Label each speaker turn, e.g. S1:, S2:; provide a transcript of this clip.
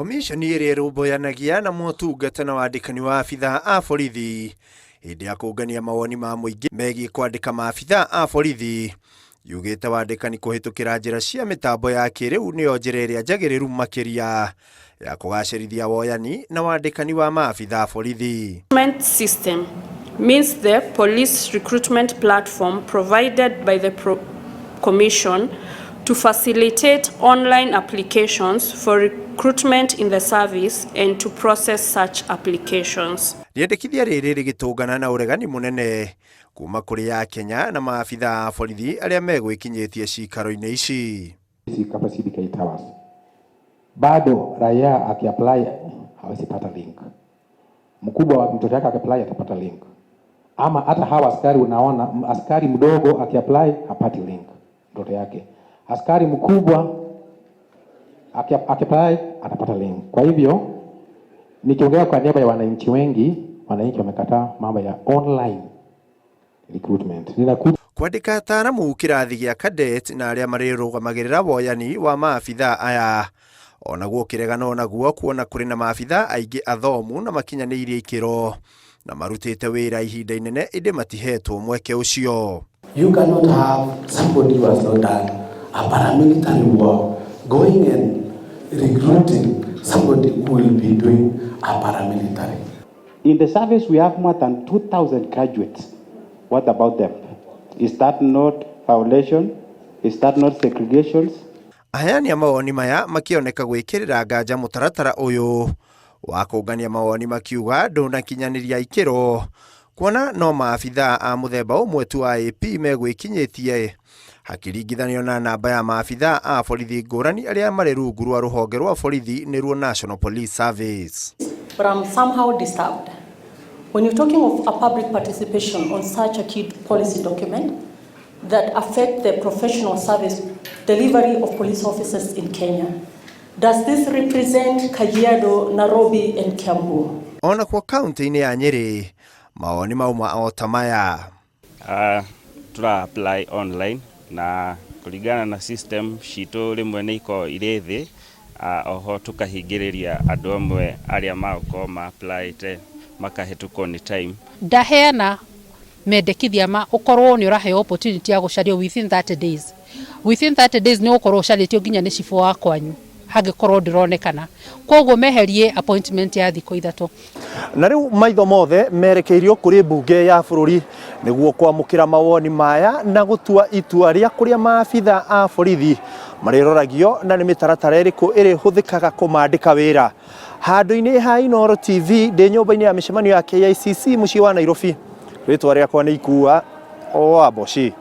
S1: Komiconi ĩrĩa ĩrũmbũyanagia na motungata na wandĩkani wa abithaa a borithi hĩndĩ ya kũngania mawoni ma mũingĩ megiĩ kwandĩka maabithaa a borithi yugĩte wandĩkani kũhĩtũkĩra njĩra cia mĩtambo ya kĩrĩu nĩyo njĩra ĩrĩa njagĩrĩru makĩria ya kũgacĩrithia woyani na wandĩkani wa maabithaa a borithi.
S2: Recruitment system means the police recruitment platform provided by the Pro Commission to facilitate online applications for recruitment in the service and to process such applications.
S1: Rĩendekithia rĩrĩ rĩgĩtũngana na ũregani mũnene kuma kũrĩ Akenya na maabithaa a borithi arĩa megwĩkinyĩtie cikaro-inĩ ici.
S3: Sisi kama CBK Towers bado raia akiapply hawezi pata link. Mkubwa wa mtoto yake akiapply atapata link, ama hata hawa askari unaona, askari mdogo akiapply hapati link mtoto yake, askari mkubwa akiapply atapata link. Kwa hivyo nikiongea kwa niaba ya wananchi wengi, wananchi wamekataa mambo ya online recruitment. Ninakuja
S1: Kwandĩka ataaramu kĩrathi gĩa cadet na arĩa marĩrũgamagĩrĩra woyani wa maabithaa aya onaguo kĩregano naguo kuona kũrĩ na maabithaa aingĩ athomu na makinyanĩirie ikĩro na marutĩte wĩra ihinda inene ĩndĩ matihetwo mweke ũcio.
S4: You cannot have somebody who has not done a paramilitary work going and recruiting somebody who will be doing a paramilitary.
S5: In the service, we have more than 2,000 graduates. What about them? Is that not violation? Is that not segregations?
S1: Aheani a mawoni maya makĩoneka gwĩkĩrĩra nganja mũtaratara ũyũ wa kũngania mawoni makiuga ndũnakinyanĩria ikĩro kuona no maabithaa a mũthemba ũmwe tu wa AP megwĩkinyĩtie hakĩringithanio na namba ya maabithaa a borithi ngũrani arĩa marĩ rungu rwa rũhonge rwa borithi nĩruo National Police Service.
S6: But I'm somehow disturbed. When you're talking of a public participation on such a key policy document that affect the professional service delivery of police officers in Kenya, does this represent Kajiado, Nairobi, and Kiambu?
S1: Ona kuo kaunti-inĩ ya Nyĩrĩ mawoni mauma o ta maya.
S7: Tura apply online na kũringana na system citũ rĩmwe nĩ ikoragwo irĩ thĩ, oho tũkahingĩrĩria andũ amwe arĩa magũkorwo ma applyĩte makahĩtũkwo nĩ time.
S8: Ndaheana mendekithia ma ukorwo ni uraheo opportunity ya gucario within 30 days. Within 30 days ni ukorwo ucarĩtio nginya nĩ cibũ wa kwanyu hangĩkorwo ndĩronekana, koguo meherie appointment ya thikũ 3.
S1: Na rĩu maitho mothe merekeirio kũrĩ mbunge ya bũrũri nĩguo kwamũkĩra mawoni maya na gũtua itua rĩa kũrĩa maabitha a borithi marĩroragio na nĩ mĩtaratara ĩrĩkũ ĩrĩhũthĩkaga kũmandĩka wĩra. Handũ-inĩ ha Inooro TV ndĩ nyũmba-inĩ ya mĩcemanio ya KICC mũciĩ wa Nairobi, rĩtwa rĩakwa nĩ Ikua wa Mboci.